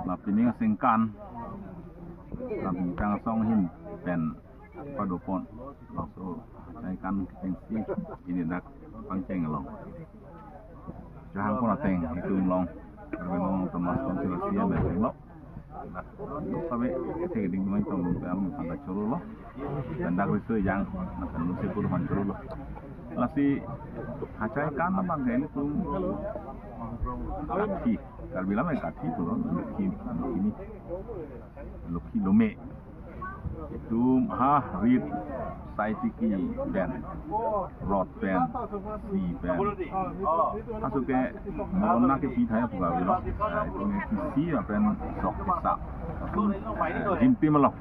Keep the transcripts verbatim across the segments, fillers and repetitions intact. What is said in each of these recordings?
La pining asengkan, la Bintang Asong ahin pen padopon, laso achaikan kechengsi pini dak pangcheng along. Jahang pon ateng itum along, Karbi Anglong Autonomous Council C M S along. Dak, dak sabe, kethek ding mai tong lum pem anda choro lo. Pen dak riso ejang, na kan lun sepur man choro lo. Lasi achaikan abang ke itum kathi, Karbi lam kathi pulo, lokhi, lokhi ni, lokhi lome. Itum ha rit, sai tiki pen, rot pen, si pen. Aso ke, mona ke pi thaya puga bilo. Ah, itum ke si pen sok kesa. Atum, eh, jimtim along.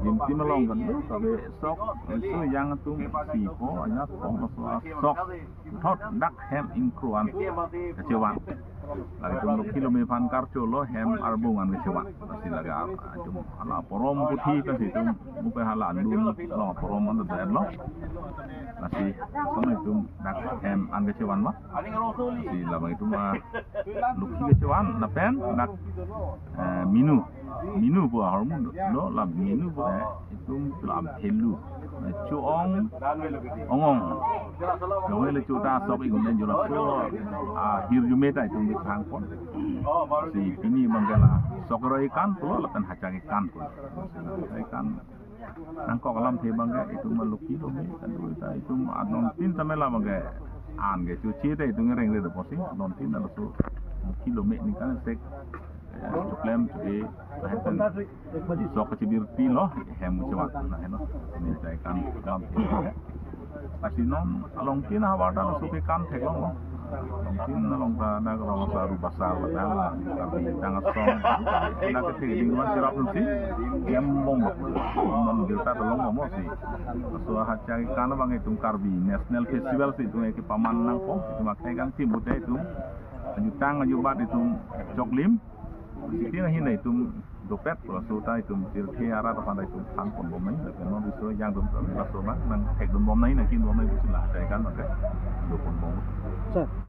Jimtim along kan, tapi sok, itu yang atum si po, hanya sok, sok. Thot dak hem ingkruan kachevang. Lake itum lokhi lome aphan karcho lo hem arbung an kachevang. Lasi lake ar-, itum hala porom puthi kasi itum mupe hala andun lo porom an dak lo. Lasi sono itum dak hem an kachevang ma. Lasi labang itum, ah, lokhi kachevang lapen dak, eh, minu. Minu pu ahormu do, do la minu pu, eh, itum lam thelu. Eh, cho-ong, ong-ong. Cho-ong le cho ta sok igun den jula so, ah, hirjume ta itum di thang pon. Si pini abang ke la sok roi kan pulo lapen hachaikan pulo. Hachaikan nangkok alamthe abang ke itum malukhi lo me, kan do ta itum adon tin ta mela abang ke an ke chuchi ta itum reng re do posi, adon tin ta laso lokhi lome ningkan sek, eh, chuklem chuti, lahen sok kachibirpi lo, hem kachevang, na heno, ni achaikan alamthe. Lasi non along tin havar ta laso kekan theklong lo. Along tin along ta dak rong sa ru basar la dak la, Karbi Bintang Asong. Dak kethek ding man cherap si, jam bom bom. Non gilta tolong bom si. So hachaikan abang itum Karbi National Festival si itum kepaman nangpo, itum akai kangtim pute itum. Ajutang ajubat itum choklim. Siti na hin itum dopet, laso ta itum tirthe arat aphan itum than pon bom nai, lapen non riso ejang dun, laso abang nangthek dun bom nai, nangkin bom nai, pusi la achaikan abang ke do pon bom. Sir.